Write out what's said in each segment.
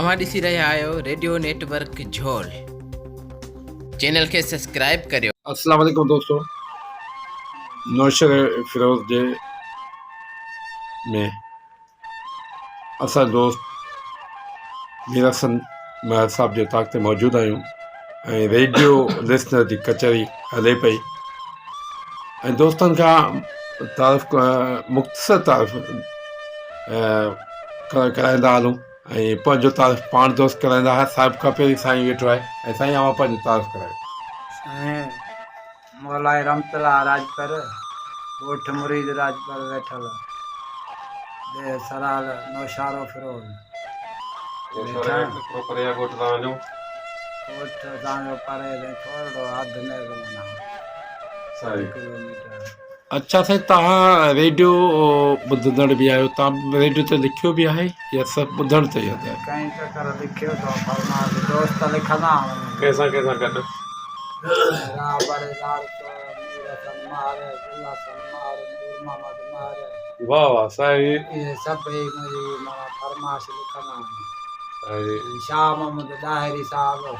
اوهان ڏسي رهيا آهيو ريڊيو نيٽ ورڪ جهول چينل کي سبسڪرائب ڪريو. السلام عليڪم دوستو نوشهر فيروز جي ۾ اسان دوست مير حسن مهر صاحب جي اوطاق تي موجود آهيون ۽ ريڊيو لسنر جي ڪچهري هلي پئي ۽ دوستن کان تعارف مختصر تعارف ڪرائيندا هلون ۽ پنهنجو تعارف پاڻ دوست ڪرائيندا ها صاحب کان پهرين سائين ويٺو آهي ۽ سائين اوهان پنهنجو تعارف ڪرايو. سائين مولائي رحمت الله راڄپر ڳوٺ مريد راڄپر ويٺل ديهه سرال نوشهرو فيروز ويٺا پري آ ڳوٺ توهان جو؟ ڳوٺ اسان جو پري سائين ٿورڙو اڌ ميل معنيٰ اڌ ڪلوميٽر. اڇا سائين توهان ريڊيو ٻڌندڙ به آهيو توهان ريڊيو تي لکيو به آهي يا صرف ٻڌڻ تي ئي آهيو؟ ڪئين چڪر لکيو اٿو فرمايو ته دوست لکندا آهن. ڪنهن سان ڪنهن سان گڏ؟ راهبر لاڙڪ، مير حسن مهر، گل حسن مهر، نور محمد مهر. واه واه سائين. اهي سڀئي منهنجي معنيٰ فرمائش لکندا آهن. سائين. شاهه محمد ڏاهري صاحب اهي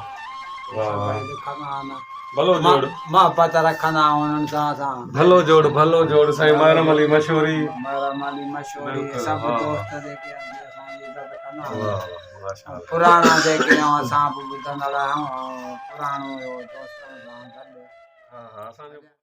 سڀئي لکندا آهن. ڀلو جوڙ. محبت رکندا آهيون انهن سان اسان. ڀلو جوڙ ڀلو جوڙ سائين محرم علي مشوري. محرم علي مشوري سڀ دوست جيڪي آهن سي اسان جي عزت ڪندا آهن. پراڻا جيڪي آهن اسان به ٻڌندڙ آهيون ۽ پراڻو اهو دوستن سان گڏ. ها ها اسان جو.